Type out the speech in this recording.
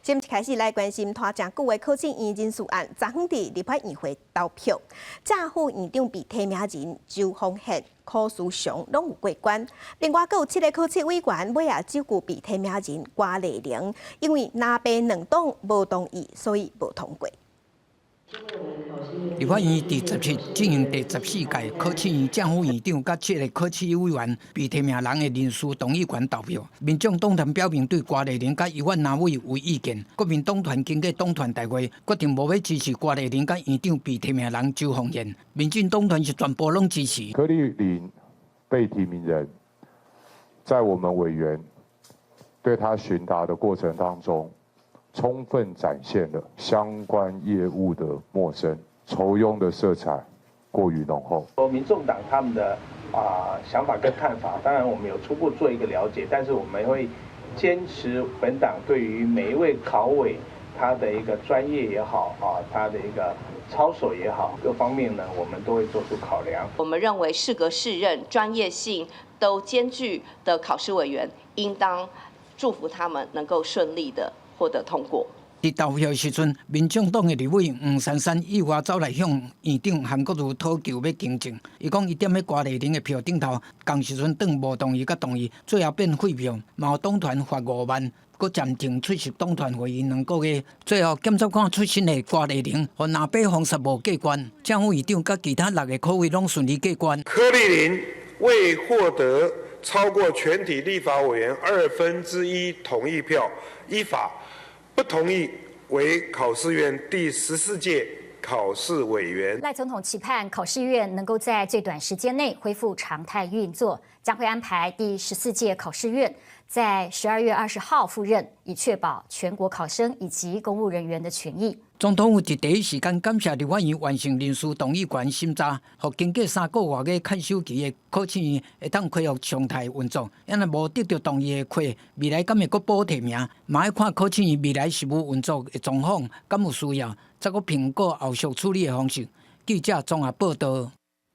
先開始來關心拖誠久的考試院人事案，昨昏佇立法院會投票，正副院長被提名人周峰憲、柯書祥攏有過關。另外，閣有七个考試委員尾仔只顧被提名人郭麗玲，因為藍白兩黨無同意，所以無通過。立法院佇17進行第14屆考試院正副院長佮七个考試委員被提名人的人事同意權投票。民眾黨團表明對郭麗玲佮游婉娜委有意見，國民黨團經過黨團大會決定無欲支持郭麗玲佮院長被提名人周峰憲。民進黨團是全部攏支持。柯麗玲被提名人，在我們委員對他詢答的過程當中，充分展現了相關業務的陌生，酬庸的色彩過於濃厚。民眾黨他們的想法跟看法，當然我們有初步做一個了解，但是我們會堅持本黨對於每一位考委他的一個專業也好啊，他的一個操守也好，各方面呢，我們都會做出考量。我們認為適格適任、專業性都兼具的考試委員，應當祝福他們能夠順利的獲得通過。佇投票時陣，民眾黨的立委黃珊珊意外走來向院長韓國瑜討求欲更正。伊講伊踮咧郭麗玲的票頂頭，仝時陣轉無同意佮同意，最後變廢票，嘛予黨團罰5萬，閣暫停出席黨團會議2個月。最後檢察官出身的郭麗玲，予藍白封殺無過關，正副院長佮其他六个考委攏順利過關。柯麗玲未獲得超過全體立法委員1/2同意票，依法不同意為考試院第14屆考試委員。賴總統期盼考試院能夠在最短時間內恢復常態運作，將會安排第十四屆考試院在12月20號赴任，以確保全國考生以及公務人員的權益。總統府佇第一時間感謝立法院完成人事動議權審查，予經過3個外的看守期的考試院會當恢復常態運作。啊若無得著同意的課，未來敢會閣補提名？嘛愛看考試院未來實務運作的狀況，敢有需要，才閣評估後續處理的方式。記者綜合報導。